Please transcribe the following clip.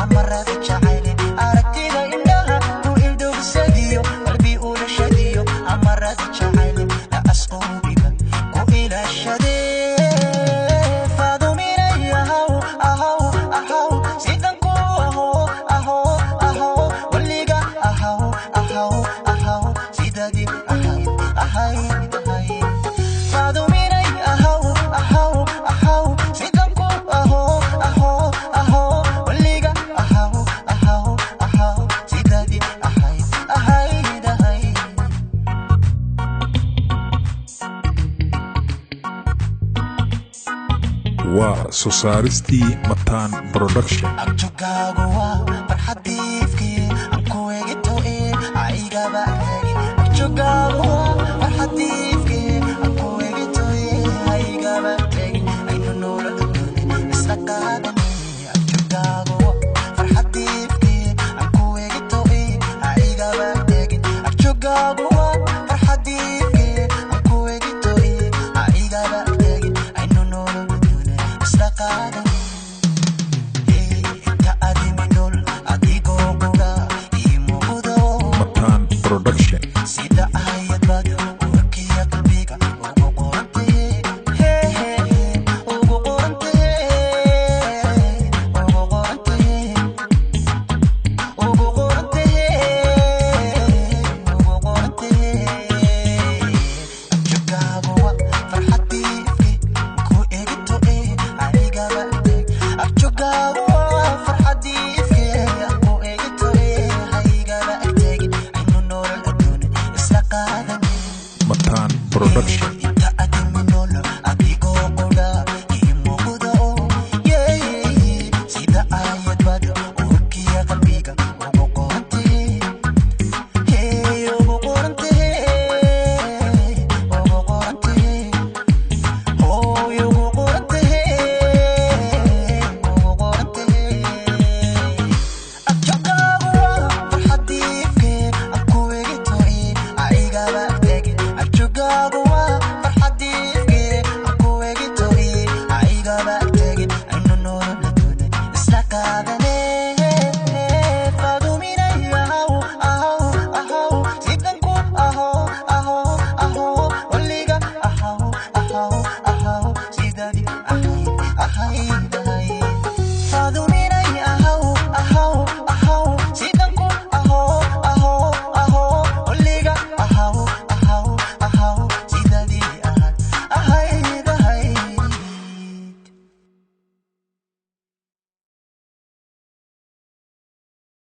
Amarada jacayle, aragtida indhaha ku ildogsadiyo, qalbi ulashadiyo, amarada jacayle la asqoobiba ku ilaashadee. Faaduminay, ahaw, ahaw, ahaw, sidan ku aho, aho, aho, waliga ahaw, ahaw, ahaw, sidadii ahayd, ahayd, ahayd. Faaduminay, ahaw, ahaw, ahaw, sidan ku aho, aho, aho, waliga ahaw, ahaw, ahaw, sidadii ahayd, ahayd, ahayd. Waa soo saaristii Mataan Production. Abjogaagu waa farxadiifkii aan ku egito, aigaba agtagin. Abjogaagu waa farxadiif.